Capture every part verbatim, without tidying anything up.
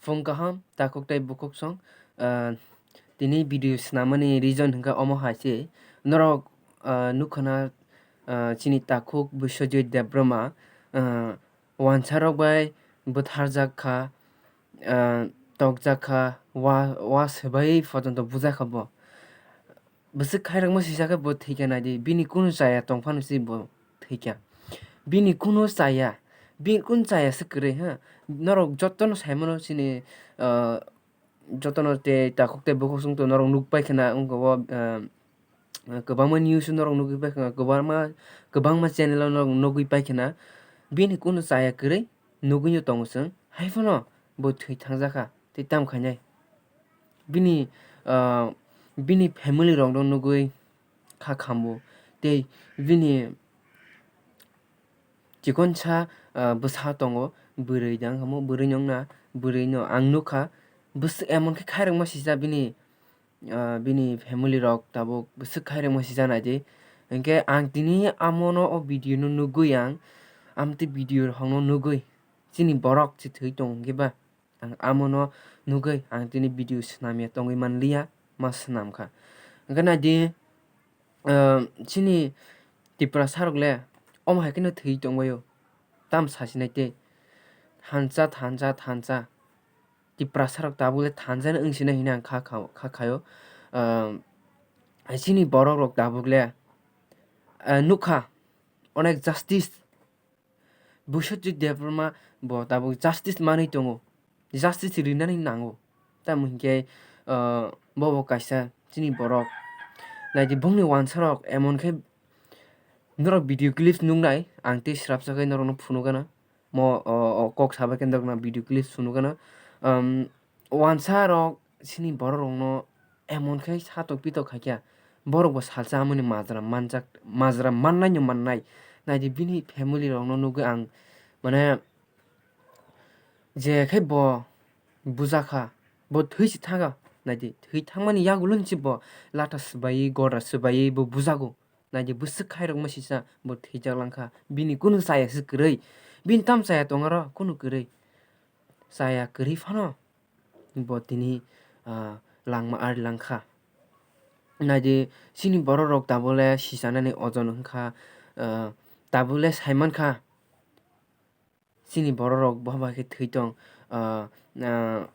Phung kaham, takhuk tei bukhuk song, ah, tini video swnamani reason hwnkha omo hai se, norok, ah, nukha na, ah, chini takhuk Biswajit Debbarma, ah, wansarok bai bwtharjak kha, ah, tokjak kha, wa, wa swbai pojonto bujak kha bo. Bwswk khairokma sijak khe bo thwikha naidi, bini kunu chaya tongphano se bo thwikha. Bini kunu chaya, bini kunu chaya se kwrwi, ha. Norok jotono saimano chini, ah, jotono tei takhuk tei bukhuk chwng norok nukpai khna wngkha o, ah, kwbangma news o norok nugwi paikha, kwbangma, kwbangma channel o norok nugwi paikha na. Bini kunu chaya kwrwi nugwino tongo chwng, haiphano bo thwi thangjakha tei tamo khainai. Bini, ah, bini family rokno nugwi kha khambo tei bini chikonsa, ah, bwsa tongo, bwrwi dang kamo, bwrwi nokna, bwrwino ang nukha, bwswk emon khe khairokma sijak bini, ah, bini family rok tabuk bwswk khairokma sijak naidi. Hinkhe ang tini amono o video no nugwi ang, amtwi video rokno nugwi chini borok se thwi tongo hinkhe ba. Ang amono nugwi ang tini video swnamya tongwi manliya, ma swnamkha. Hwnkhe naidi, ah, chini Tiprasa rok le omo hai kheno thwi tongbaio, tam sasinai tei thansa, thansa, thansa. Tiprasa rok tabuk le thansa no wngsinai hwnwi ang kha, kha, kha khaio. Ah, chini borok rok tabuk le, ah, nukha onek justice Biswajit Debbarma bo tabuk justice manwi tongo, justice rinani nango. Tamo hinkhe, ah, bobo kaisa chini borok. Naidi bongni wansarok emon khe norok video clips nuknai, ang tei srapsa khe norokno phunukgana. Mo, o, o kok sabai khe norokno video clips phunukgana. Um, wansarok chini borok rokno emon khe satok pitok khaikha, borok bo salsa amoni majra manjak, majra mannaino mannai. Naidi bini family rokno nugwi ang, mane, je khe bo bujakha, bo thwi se thangkha, naidi thwi thangmani yagulo hinse bo latha swbaiwi, godra swbaiwi bo bujago. Naidi bwswk khairokma sisa bo thwijak langkha, bini kunu chaya se kwrwi, bini tam chaya tongaro kunu kwrwi, chaya kwrwi phano. Bo tini, ah, langma ari langkha. Naidi, chini borok rok tabuk le sichanani ojon wngkha, ah, tabuk le saimankha. Chini borok rok bo bai khe thwi tong, ah, ah,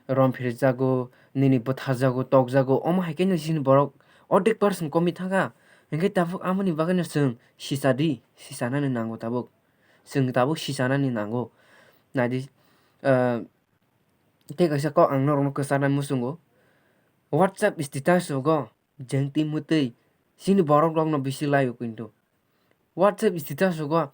rom phirjago, nini bwtharjago, tokjago, omo hai khe no chini borok ordek percent komwi thangkha. Hinkhe tabuk amoni bagwi no chwng sicha di, sichanani nango tabuk. Chwng tabuk sichanani nango. Naidi, ah, Tei kaisa kok ang norokno kwcharnai muchungo. WhatsApp status rogo jengtwi mwtwi chini borok rokno bisi laio kintu. WhatsApp status rogo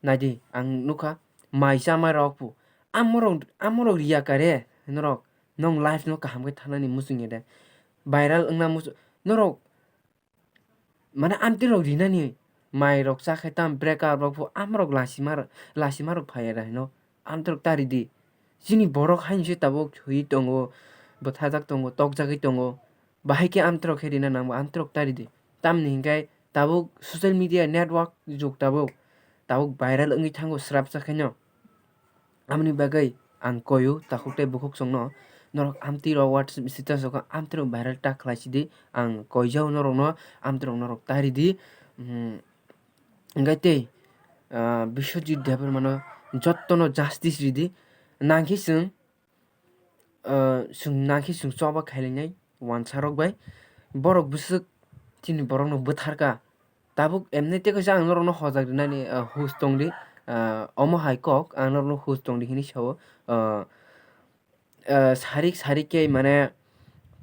naidi ang nukha mai chamai rok pu. Amorok, amorok riya kare norok nong life no kaham khe thanani muchungya de. Viral wngna muchung, norok mane amtwi rok rinani mai rok cha khai tam break up rok pho amrok lasima, lasima rok phai era hino amtwi rok ta ridi. Chini borok haino se tabuk thwi tongo, bwthajak tongo, tokjagwi tongo, bahai khe amtwi rok khe rina nango amtwi rok ta ridi. Tamni hinkhe tabuk social media network jug tabuk, tabuk viral wngwi thango srapsa khaino. Aboni bagwi ang koio takhuk tei bukhuk songno, norok amtwi rok WhatsApp status rok amtwi rok viral ta khlai sidi, ang koijao norokno amtwi rok norok ta ridi. Hmm, hwnkhe tei, ah, Biswajit Debbarmano jottono justice ridi, nangkhe chwng, ah, chwng nangkhe chwng choba khailainai wansa rok bai, borok bwswk chini borokno bwtharka. Tabuk emni tei kaisa ang norokno hojak rinani, ah, hus tongdi, ah, omo hai kok ang norokno hus tongdi hinwi sao, ah, ah, sarik sarik khe mane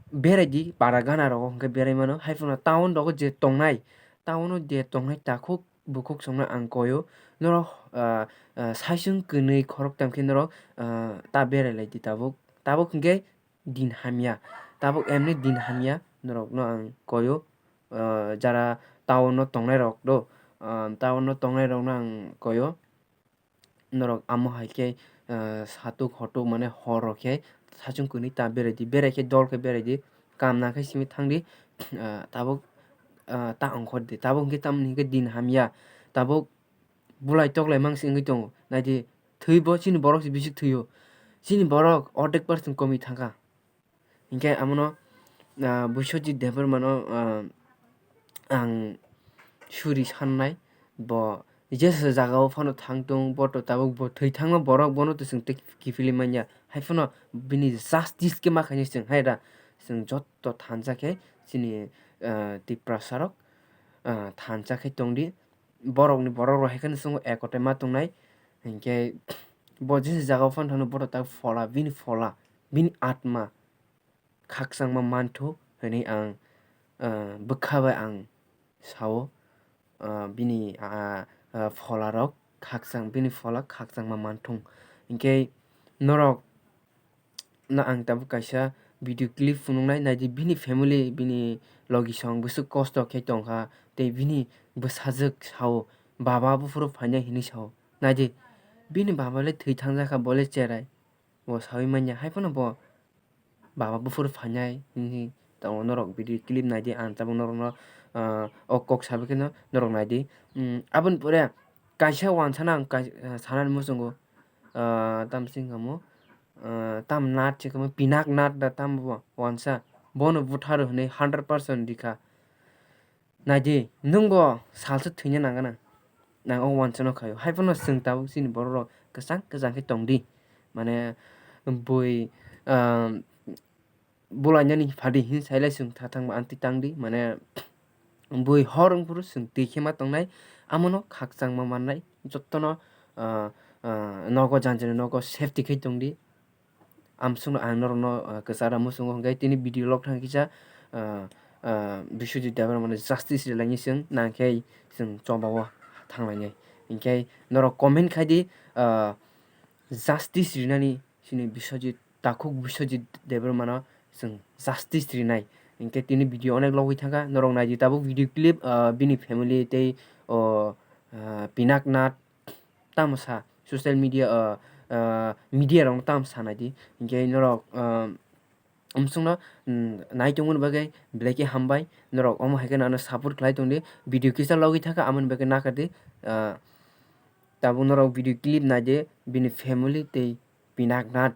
berai di para gana rogo hwnkhe berai mano, haiphano town rogo je tongnai, town o je tongnai takhuk bukhuk songno ang koio, norok, ah, ah, saichung kwnwi khoroktham khe norok, ah, ta berai lai di tabuk, tabuk hwnkhe din hamya. Tabuk emni din hamya norokno ang koio, ah, jara town o tongnai rok do, ah, town o tongnai rokno ang koio. Norok amo hai khe, ah, satuk hotuk mane hor rok khe saichung kwnwi ta berai di, berai khe dol khe berai di, kam nang khe simi thang di, ah, tabuk, ah, ta ongkhor di, tabuk hwnkhe tamoni hwnkhe din hamya, tabuk bulai toklai mang se wngwi tongo. Naidi, thwibo chini borok se bisi thwio. chini borok ordek percent komi thangkha. Hinkhe amono, ah, Biswajit Debbarmano, ah, ang suri sannai, bo jesa jagao phano thangtong, bo to tabuk bo thwi thangma borok, bono to chwng tei kiphilwi manya. Hai phano bini justice khe ma khainai chwng, hai da, chwng jotto thansa khe chini, ah, Tiprasarok, ah, thansa khe tongdi. Borokni borok rok hai kheno chwng ekote ma tongnai. Hinkhe bo jesa jagao phano thangno, bo to tabuk phola, bini phola, bini atma khakchangma manthu hwnwi ang, ah, bwkha bai ang sao, ah, bini, ah, ah, pholarok khakchang, bini phola khakchangma manthung. Hinkhe norok no ang tabuk kaisa video clip phunuknai, naidi bini family, bini logisong bwswk kosto khe tongkha, tei bini bwsajwk sao, "Baba, buphuru phainai," hinwi sao. Naidi, bini baba le thwi thangjakha, bo le cherai, bo saui manya, hai phano bo baba buphuru phainai hinwi tongo. Norok video clip naidi, ang tabuk norokno, ah, o kok sabai kheno norok naidi. Mm, aboni pore kaisa wansana ang kai-, ah, sanani muchungo, ah, tamsing kamo, ah, tam nat se kamo, Pinak Nat da tam bo wansa, bono butharo hinwi hundred percent rikha. Naidi, nwng bo salsa thwina nangana. Nang o wansano khaio. Hai phano chwng tabuk chini borok rok kwchang kwchang khe tongdi. Mane, bui, ah, bulainani phadi hin sailai chwng tha thangma anti tangdi. Mane, bui hor wngphuru chwng twi khe ma tongnai. Amono khakchangma mannai. Jottono, ah, ah, nogo janjani nogo safety khe tongdi. Amsukno ang norokno, ah, kwchara muchungo hwnkhe tini video log thang kisa, ah, ah, Biswajit Debbarmano justice rilaini chwng nangkhe chwng chobao thanglainai. Hinkhe norok comment khaidi, ah, justice rinani chini Biswajit, takhuk Biswajit Debbarmano chwng justice rinai. Hinkhe tini video onek logwi thangkha, norok naidi tabuk video clip, ah, bini family tei o, ah, Pinak Nat tamo sa social media, ah, ah, media rokno tamo sa naidi. Hinkhe norok, ah, amsukno, mm, nai tongmani bagwi belai khe hambai. Norok omo hai kheno ano support khlai tongdi. Video kisa logwi thangkha, amoni bagwi nakardi. Ah, tabuk norok video clip naidi, bini family tei Pinak Nat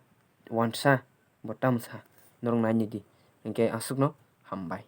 wansa bo tamo sa norok nainidi. Hinkhe aswkno hambai.